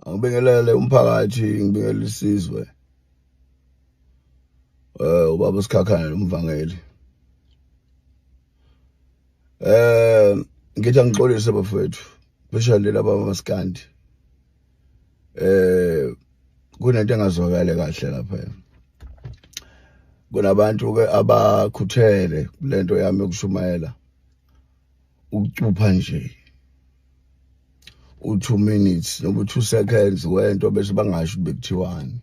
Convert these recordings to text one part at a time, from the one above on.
Angibingelele umphakathi, ngibingelele isizwe. Ubaba uSikhakhane umvangeli. Ngithi angixolise bafowethu, especially laba bamaskandi. Kunento engazwakali kahle lapha. Kunabantu ke abakhuthele kulento yami yokushumayela. Ukucupha nje u2 minutes noma u2 seconds wento bese bangasho bekuthiwani.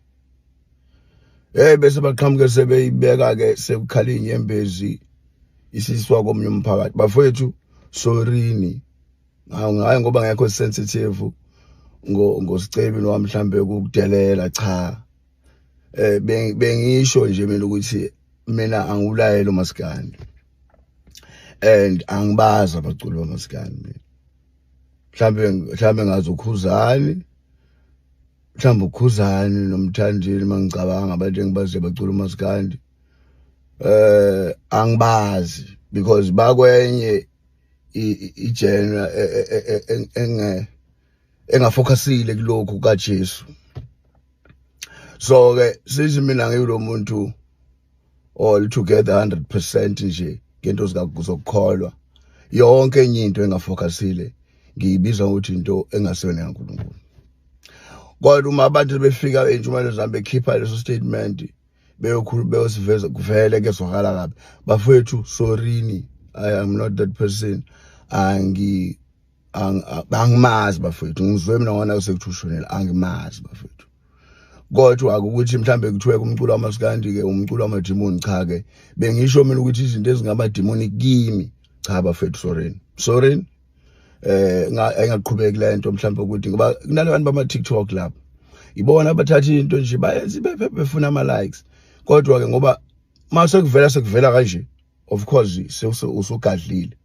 Hey, bese baqhamuke sebeyibeka ke, sekukhala inyembezi isiswa komunye umphakathi. Bafowethu, sorry, hayi ngoba ngekho sensitive ngosicebi noma mhlambe ukudelela, cha. Bengisho nje mina ukuthi mina angiwulayeli umaskandi and angibazi abaculi bamaskandi mina. Mhlambe ngazi uKhuzani, mhlawumbe uKhuzani noMthandeni, mangicabanga abantu engibaziyo bacula umaskandi. Angibazi because bakwenye i-genre enge engafocusile kulokhu kaJesu. So ke sithi mina ngiyilo muntu all together 100% nje ngento zokukholwa. Yonke enye into engafocusile ngiyibiza ukuthi into engasiyona kaNkulunkulu. Kodwa uma abantu befika ey'ntshumayelo zami bekhipha leso statement, beyokhulu beyosiveza, kuvele kezwakala kabi. Bafowethu, sorry, I am not that person. Angimazi bafowethu, ngizwe mina ngona sekuthi ushonela, angimazi bafowethu. Kodwa akukuthi mhlambe kuthiwe kumculo wamaskandi ke umculo wamadimoni, cha ke. Bengisho mina ukuthi izinto ezingamadimoni kimi, cha bafethu, sorry, sorry. Engaqhubeki lento mhlambe ukuthi ngoba kunalabantu bama TikTok lapho, ibona abathatha into nje bayenze befuna ama likes. Kodwa ke ngoba mase kuvela sekuvela kanje, of course usugadlile.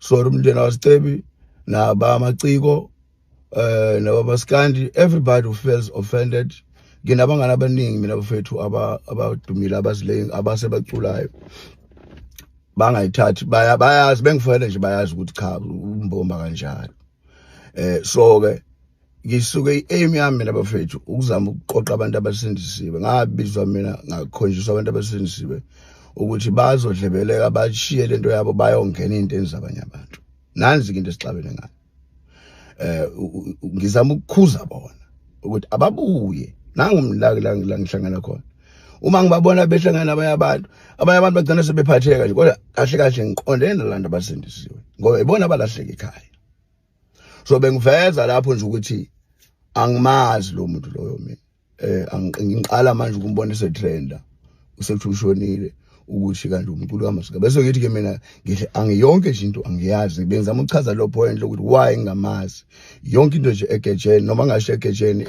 Sorry umndeni wasicebi nabamaciko, nabamaskandi, everybody who feels offended. Nginabangani abaningi mina bafethu abadumile, abazile, abasebaculayo, bangayithathi, bayazi bengifonele nje, bayazi ukuthi cha, umbomba kanjalo. So ke ngisuke i-aim yami mina bafethu ukuzama ukuqoqa abantu abasindisiwe. Ngabizwa mina, ngakhonjiswa abantu abasindisiwe ukuthi bazodlebeleka, bashiye lento yabo, bayongena ey'ntweni zabanye abantu. Nanzi into esixabene ngayo. Ngizama ukukhuza bona ukuthi ababuye nangumla la la ngihlangana khona. Uma ngibabona behlangana nabanye abantu, abanye abantu bagcina sebephatheka nje, kodwa kahle kahle ngiqondene nabantu abasindisiwe ngoba ibona abalahleka ekhaya. So bengiveza lapho nje ukuthi angimazi lo muntu loyo mina. Ngiqala manje ukumbona esetrenda, usethi ushonile, ukuthi kanti umculo kamasika. Bese ngithi ke mina ngihle angiyonke nje into angiyazi. Bengizama ukuchaza lo point lokuthi why ngingamazi. Yonke into nje egejeni noma ngasho egejeni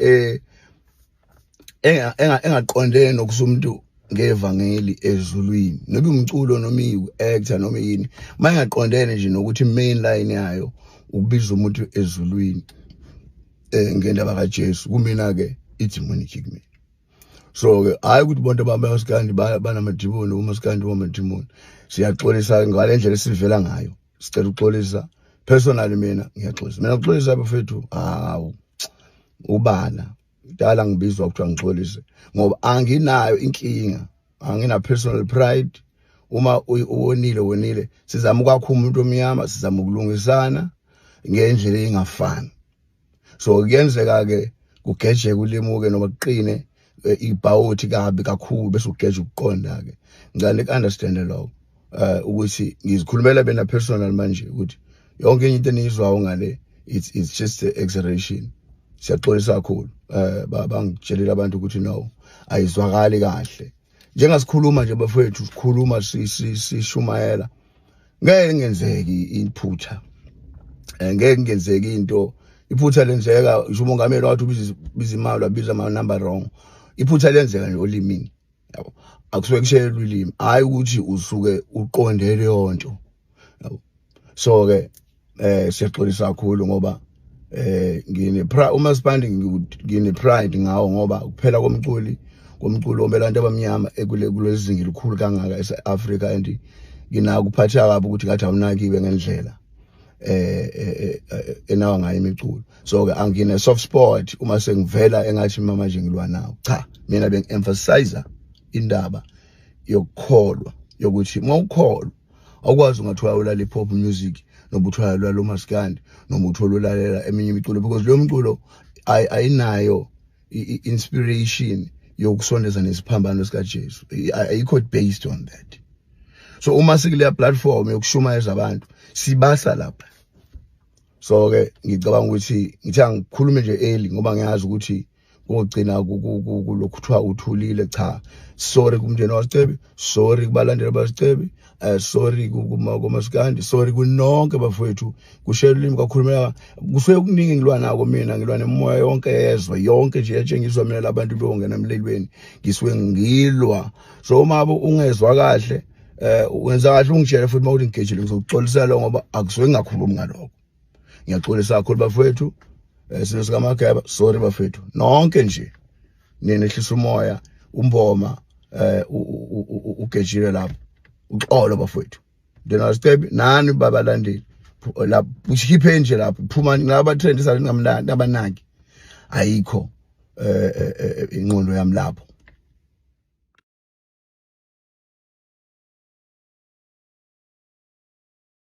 engaqondene nokusumuntu ngevangeli ezulwini, noba umculo noma i-actor noma yini, mayingaqondene nje nokuthi main line yayo ukubiza umuntu ezulwini ngendaba kaJesu, kumina ke i-demonic kumina. So ke hayi ukuthi bonke abamaskandi banamadimoni, umaskandi wamadimoni. Siyaxolisa ngale ndlela esivela ngayo, sicela ukuxolisa. Personally mina ngiyaxolisa, mina ukuxolisa bafethu, hawu, ubala dala ngibizwa kuthiwa ngixolise ngoba anginayo inkinga, angina personal pride. Uma uwonile, wonile. Sizama ukwakha umuntu omnyama, sizama ukulungisana ngendlela engafani. So kuyenzeka ke kugejeke ulimuke noma kuqine ibhawuthi kabi kakhulu, bese ugeja ukuqonda ke. Ngicela niku-understand lokho, ukuthi ngizikhulumela bena personal manje ukuthi yonke enye into eniyizwayo ngale, it's just a exaggeration. Siyaxolisa kakhulu. Bangitshelile abantu ukuthi no, ayizwakali kahle. Njengasikhuluma nje bafowethu, sikhuluma sishumayela, ngeke ngenzeki iphutha, ngeke ngenzeki into, iphutha lenzeka. Ngisho umongameli wathi ubiza biza imali, wabiza ama number wrong. Iphutha lenzeka nje olimini, yabo, akusuke kushayelwa ulimi, hayi ukuthi usuke uqonde leyo nto, yabo. So ke siyaxolisa kakhulu ngoba ngine umasipandi ngine pride ngawo ngoba kuphela komculi komculo omela abantu abamnyama ekule kulezinga elikhulu kangaka eseAfrica, and nginako ukuphatheka kabi ukuthi ngathi awunakiwe ngendlela. enawa ngayo imiculo. So ke angine soft spot uma sengivela engathi mama nje ngilwa nawo. Cha, mina bengi-emphasize indaba yokukholwa, yokuthi uma ukholwa awukwazi ungathola ulala hip-hop music noma uthola ulala umaskandi noma uthola ulalela eminye imiculo, because leyo mculo ayinayo i-inspiration yokusondeza nesiphambano sikaJesu. Ayikho based on that. So uma sikuleya platform yokushumayeza abantu, sibasa lapha. So ke ngicabanga ukuthi ngithi angikhulume nje early, ngoba ngiyazi ukuthi kogcina kulokhu kuthiwa uthulile. Cha, sorry kumndeni waSicebi, sorry kubalandeli baSicebi, sorry kumaskandi, sorry kunonke bafowethu. Kushela ulimi kakhulumela kusuke kuningi ngilwa nako mina, ngilwa nemoya yonke yezwe yonke nje etshengiswa mina labantu beyongena emlilweni, ngisuke ngilwa. So uma ungezwa kahle, wenza kahle ungitshele futhi mawuthi ngigejile, ngizokuxolisela ngoba akusuke ngingakhulumi ngalokho. Ngiyaxolisa kakhulu bafowethu, silo sikaMageba, sorry bafethu nonke nje nina, ehlisa umoya umboma ugejile lapho. Uxolo bafethu, ndena Sicebi nani babalandeli lapho, ukhiphe nje lapho, phuma ngaba trend salingamnandi abanaki, ayikho ingqondo yami lapho.